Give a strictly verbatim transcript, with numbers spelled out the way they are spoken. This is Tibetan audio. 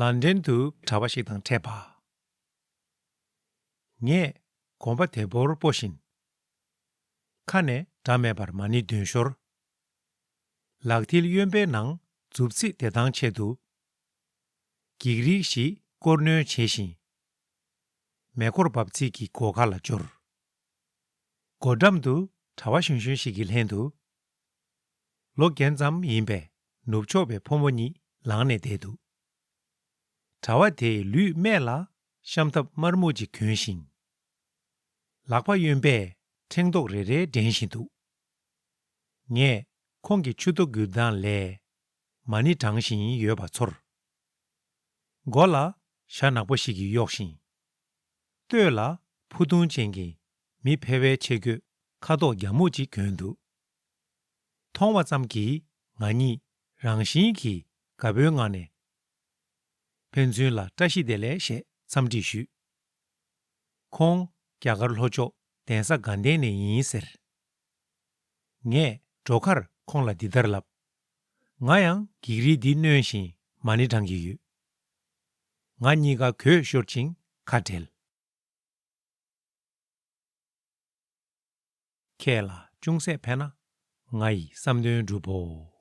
ལན་ཌན་དུ་གྲྭ་པ་ཞིག་དང་འཕྲད་པ། ངས་གོམ་པ་དལ་བུར་སྤོ་བཞིན། ཁ་ནས་སྒྲ་མེད་པར་མ་ཎི་འདོན་ཞོར། ལག་མཐིལ་གཡོན་པའི་ནང་མཛུབ་ཚིགས་བདེ་ཐང་ཆེད་དུ། འགྱིག་རིལ་ཞིག་བསྐོར་སྣོན་བྱེད་བཞིན། མེ་འཁོར་འབབ་ཚིགས་ཀྱི་སྒོ་ཁ་ལ་འབྱོར། སྒོ་འགྲམ་དུ་གྲྭ་པ་གཞོན་གཞོན་ཞིག་གི་ལྷན་དུ། ལོ་རྒན་ཙམ་ཡིན་པའི་ནུབ་ཕྱོགས་པའི་ཕོ་མོ་གཉིས་ལངས་ནས་བསྡད་འདུག། གྲྭ་པ་དེས་ལུས་སྨད་ལ་ཤམ་ཐབས་དམར་སྨུག་ཅིག་གྱོན་ཞིང་། ལག་པ་གཡོན་པས་ཕྲེང་རྡོག་རེ་རེ་འདྲེན་བཞིན་འདུག། ངས་ཁོང་གི་མཆུ་ཏོ་འགུལ་སྟངས་ལས། མ་ཎི་བགྲང་བཞིན་ཡོད་པ་ཚོར། མགོ་ལ་ཞྭ་ནག་པོ་ཞིག་གིས་གཡོགས་ཤིང་། སྟོད་ལ་ཕུ་ཐུང་ཅན་གྱི་མི་ཕལ་བའི་ཆས་གོས་ཁ་དོག་རྒྱ་སྨུག་ཅིག་གྱོན་འདུག། མཐོང་བ་ཙམ་གྱིས་ང་གཉིས་རང་བཞིན་གྱིས་དགའ་པོའི་ངང་ནས། ཕན་ཚུན་ལ་བཀྲ་ཤིས་བདེ་ལེགས་ཞེས་འཚམས་འདྲི་ཞུས། ཁོང་རྒྱ་གར་ལྷོ་ཕྱོགས་གདན་ས་དགའ་ལྡན་ནས་ཡིན་ཟེར། ངས་འགྲོ་ཁར་ཁོང་ལ་འདི་ལྟར་ལབ། ང་ཡང་འགྱིག་རིལ་འདི་སྣོན་བཞིན་མ་ཎི་བགྲང་གི་ཡོད། ང་གཉིས་ཀ་གོས་ཤོར་ཅིང་ཁ་བྲལ། ཁྱེད་ལ་ཅུང་ཟད་ཕན་ན་ང་ཡི་བསམ་དོན་འགྲུབ་བོ།